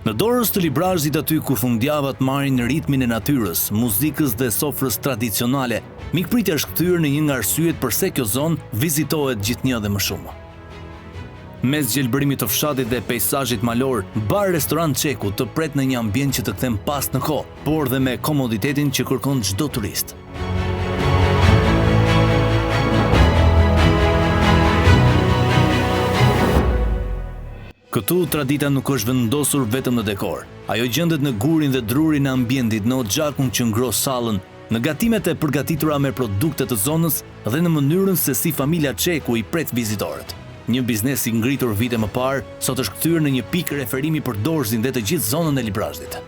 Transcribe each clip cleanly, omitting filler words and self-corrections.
Në Dorëz të Librazhdit aty ku fundjavat marrin ritmin e natyrës, muzikës dhe sofrës tradicionale, mikpritja është kthyer në një nga arsyet përse kjo zonë vizitohet gjithnjë dhe më shumë. Mes gjelbërimit të fshatit dhe peisazhit malor, bar restorant Çeku të pret në një ambient që të kthen pas në kohë, por dhe me komoditetin që kërkon çdo turist. Këtu tradita nuk është vendosur vetëm në dekor. Ajo gjendet në gurin dhe drurin e ambientit, në oxhakun që ngroh sallën, në gatimet e përgatitura me produkte të zonës dhe në mënyrën se si familja Çeku i pret vizitorët. Një biznes i ngritur vite më parë, sot është kthyer në një pikë referimi për Dorëzin dhe të gjithë zonën e Librazhdit.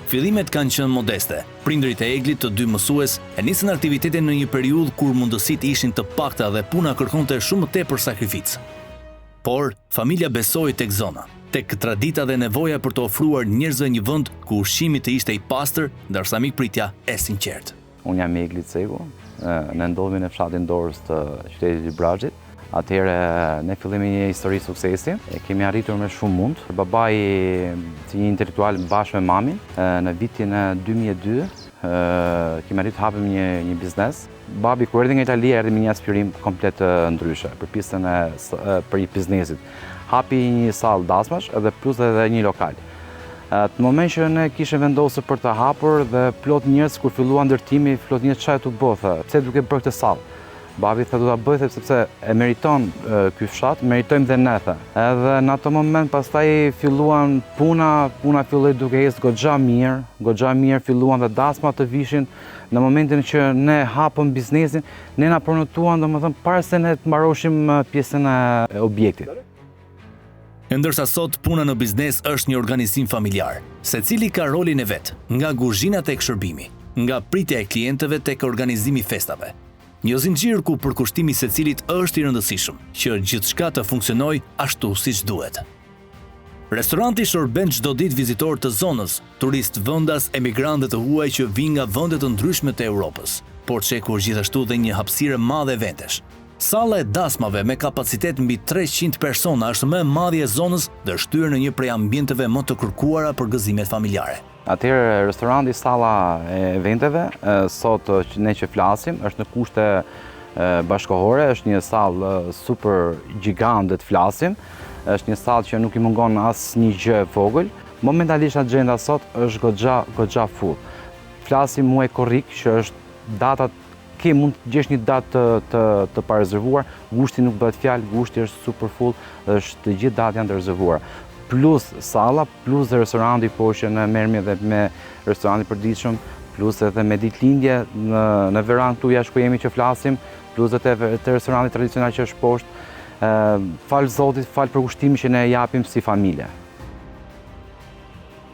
Fillimet kanë qenë modeste. Prindërit e Eglit, të dy mësues, e nisën aktivitetin në një periudhë kur mundësitë ishin të pakta dhe puna kërkonte shumë më tepër sakrificë. Por, familja besoi tek zona, tek tradita dhe nevoja për të ofruar njerëzve një vend ku ushqimi të ishte i pastër, ndërsa mikpritja e sinqertë. Unë jam Egli Ceku, ne ndodhemi në fshatin Dorëz të qytetit të Librazhdit. Atëherë ne fillojmë një histori suksesi, e kemi arritur me shumë mund. Babai si një intelektual bashkë me mamin, në vitin 2002 kemi arritur të hapim një një biznes. Babi kur erdhi nga Italia erdhi me një aspirim komplet ndryshe për pjesën e për biznesit. Hapi një sallë dasmash edhe plus edhe një lokal. Në moment që ne kishim vendosur për të hapur dhe plot njerëz kur filluan ndërtimi, plot njerëz ça je tu bo, tha, pse duke bërë këtë sallë? Babi tha do ta bëj sepse e meriton ky fshat, meritojmë dhe ne tha. Edhe në ato moment pastaj filluan puna, puna filloi duke ecë goxha mirë, goxha mirë filluan dhe dasmat të vishin Në momentin që ne hapëm biznesin, ne na prenotuan, domethënë, para se ne të mbaroshim pjesën e objektit. E ndërsa sot puna në biznes është një organizim familjar, secili ka rolin e vet, nga kuzhina tek shërbimi, nga pritja e klientëve tek organizimi i festave. Një zinxhir ku përkushtimi i secilit është i rëndësishëm, që gjithçka të funksionojë ashtu siç duhet. Restoranti shërben çdo ditë vizitorë të zonës, turistë vendas, emigrantë dhe të huaj që vijnë nga vende të ndryshme të Europës. Por Çeku është gjithashtu dhe një hapësirë e madhe eventesh. Salla e dasmave me kapacitet mbi 300 persona është më e madhja e zonës dhe është kthyer në një prej ambienteve më të kërkuara për gëzimet familjare. Atëherë restoranti salla e eventeve, sot ne që flasim, është në kushte bashkëkohore, është një sallë super gjigante të flasim, është një sallë që nuk i mungon asnjë gjë e vogël. Momentalisht agenda sot është goxha, goxha full. Flasim muaj korrik që është datat ke mund të gjesh një datë të të të parezervuar, gushti nuk bëhet fjalë, gushti është super full, është të gjithë datat janë të rezervuara. Plus salla, plus dhe restoranti po që ne merremi edhe me restorantin e përditshëm, plus edhe me ditëlindje në në verandë këtu jashtë ku jemi që flasim, plus edhe te, te restoranti tradicional që është poshtë. Falë Zotit, falë përkushtimit që ne japim si familje.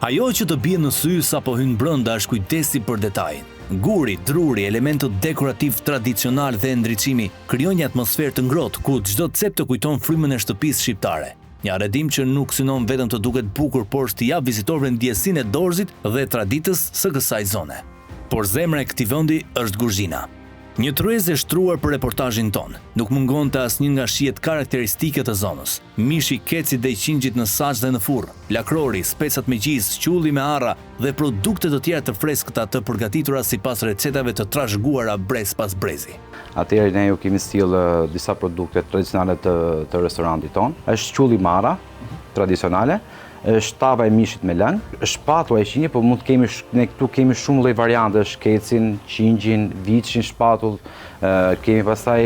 Ajo që të bie në sy sapo hyn brenda është kujdesi për detajin. Guri, druri, elementët dekorativë tradicionalë dhe ndriçimi krijojnë një atmosferë të ngrohtë ku çdo cep të kujton frymën e shtëpisë shqiptare. Një arredim që nuk synon vetëm të duket bukur, por t'i japë vizitorëve ndjesinë e Dorëzit dhe traditës së kësaj zone. Por zemra e këtij vendi është kuzhina. Një tryezë e shtruar për reportazhin tonë, nuk mungonte asnjë nga shijet karakteristike të zonës. Mishi i kecit dhe i qingjit në saç dhe në furrë, lakrori, specat me gjizë, qulli me arra dhe produkte të tjera të freskëta të përgatitura sipas recetave të trashëguara brez pas brezi. Atëherë ne ju kemi sjellë disa produkte tradicionale të të restorantit tonë. Është qulli me arra tradicionale, është tava e mishit me lëng, është shpatulla e qingjit, po mund të kemi ne këtu kemi shumë lloj variantesh, kecin, qingjin, viçin, shpatull, kemi pastaj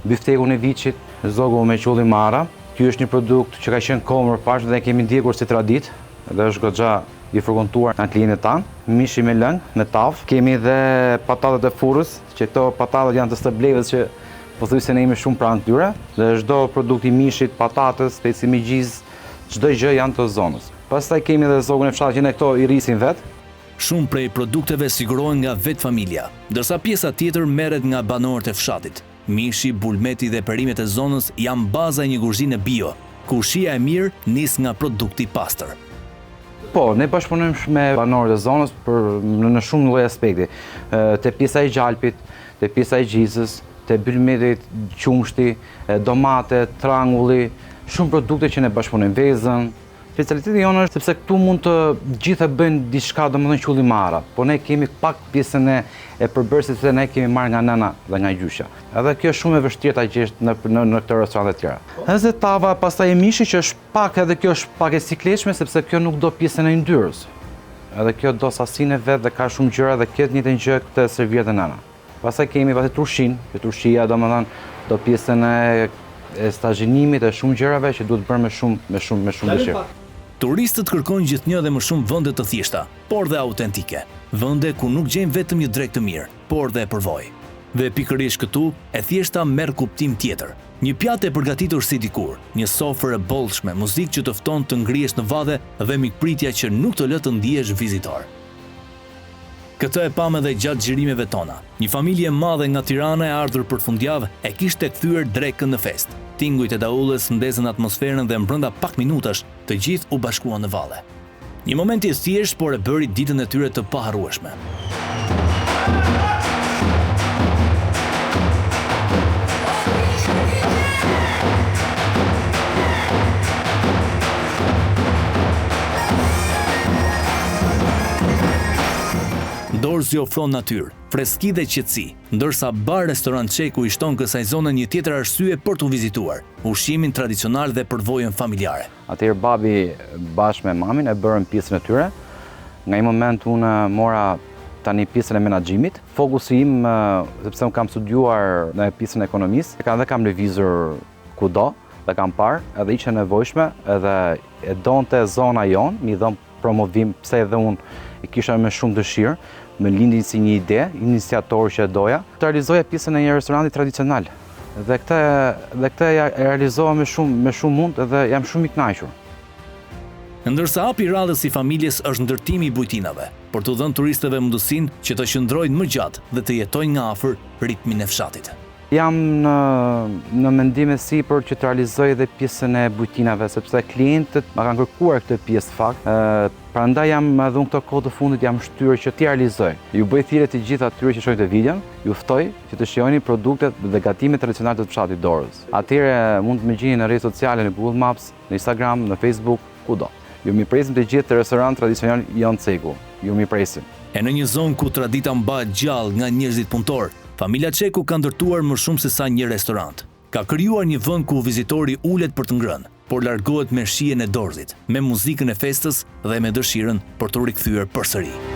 biftekun e viçit, zogu me qulli me arra. Ky është një produkt që ka qenë kohë më parë dhe e kemi ndjekur si traditë dhe është goxha i frekuentuar nga klientët tanë. Mishi me lëng, me tavë. Kemi dhe patatet e furrës, që këto patatet janë të Stërblevës që pothuajse ne jemi shumë pranë tyre. Dhe çdo produkt i mishit, patates, speci me gjizë, çdo gjë janë të zonës. Pastaj kemi dhe zogun e fshatit që ne këto i rrisim vetë. Shumë prej produkteve sigurohen nga vetë familja, ndërsa pjesa tjetër merret nga banorët e fshatit. Mishi, bulmeti dhe perimet e zonës janë baza e një kuzhine bio, ku shija e mirë nis nga produkti i pastër. Po, ne bashkëpunojmë me banorët e zonës për në shumë lloj aspekti. Te pjesa e gjalpit, te pjesa e gjizës, te bulmetit, qumështi, domate, trangulli, shumë produkte që ne bashkëpunojmë, vezën. Specialiteti jonë është sepse këtu mund të gjithë e bëjnë diçka, domethënë qullimarra, po ne kemi pak pjesën e e përbërësit sepse ne kemi marrë nga nëna dhe nga gjyshja. Edhe kjo është shumë e vështirë ta gjesh në në në këto restorante të tjera. Edhe tava pastaj e mishit që është pak edhe kjo është pak e sikletshme sepse kjo nuk do pjesën e yndyrës. Edhe kjo do sasinë e vet dhe ka shumë gjëra dhe këtë njëjtën gjë këtë e servir edhe nëna. Pastaj kemi pastaj turshinë, që turshia domethënë do pjesën e e stazhinimit e shumë gjërave që duhet bërë me shumë me shumë me shumë dëshirë. Turistët kërkojnë gjithnjë dhe më shumë vende të thjeshta, por dhe autentike. Vende ku nuk gjejnë vetëm një drekë të mirë, por dhe përvojë. Dhe pikërisht këtu, e thjeshta merr kuptim tjetër. Një pjatë e përgatitur si dikur, një sofër e bollshme, muzikë që të fton të ngrihesh në valle dhe mikpritja që nuk të lë të ndihesh vizitor. Këtë e pamë edhe gjatë xhirimeve tona. Një familje e madhe nga Tirana e ardhur për fundjavë e kishte kthyer drekën në festë. Tingujt e daulles ndezën atmosferën dhe mbrenda pak minutash të gjithë u bashkuan në valle. Një moment i thjeshtë por e bëri ditën e tyre të paharrueshme. Dorzi ofron natyrë, freski dhe qetësi, ndërsa Bar Restorant Çeku i shton kësaj zone një tjetër arsye për t'u vizituar, ushqimin tradicional dhe përvojën familjare. Atëherë babi bashkë me mamin e bërën pjesën e tyre. Nga një moment unë mora tani pjesën e menaxhimit. Fokusi im, sepse unë kam studiuar në pjesën e ekonomisë, dhe kam lëvizur kudo dhe kam parë, edhe ishte e nevojshme, edhe e donte zona jonë, m'i dhënë promovim, pse edhe unë e kisha me shumë dëshirë, më lindi si një ide, iniciator që e doja, të realizoja pjesën e një restoranti tradicional. Dhe këtë dhe këtë e realizova me shumë me shumë mund dhe jam shumë i kënaqur. Ndërsa hapi i radhës i familjes është ndërtimi i bujtinave, për t'u dhënë turistëve mundësinë që të qëndrojnë më gjatë dhe të jetojnë nga afër ritmin e fshatit. Jam në në mendim e sipër që të realizoj edhe pjesën e bujtinave, sepse klientët ma kanë kërkuar këtë pjesë fakt, prandaj jam edhe unë këto kohë të fundit jam shtyrë që t'i realizoj. Ju bëj thirrje të gjithë atyre që shohin këtë videon, ju ftoj që të shijoni produktet dhe gatimet tradicionale të fshatit Dorëz. Atëherë mund të më gjeni në rrjetet sociale, në Google Maps, në Instagram, në Facebook, kudo. Ju mirëpresim të gjithë te restorant tradicional Jon Ceku. Ju mirëpresim. E në një zonë ku tradita mbahet gjallë nga njerëzit punëtorë, familja Çeku ka ndërtuar më shumë sesa një restorant. Ka krijuar një vend ku vizitori ulet për të ngrënë, por largohet me shijen e Dorzit, me muzikën e festës dhe me dëshirën për t'u rikthyer përsëri.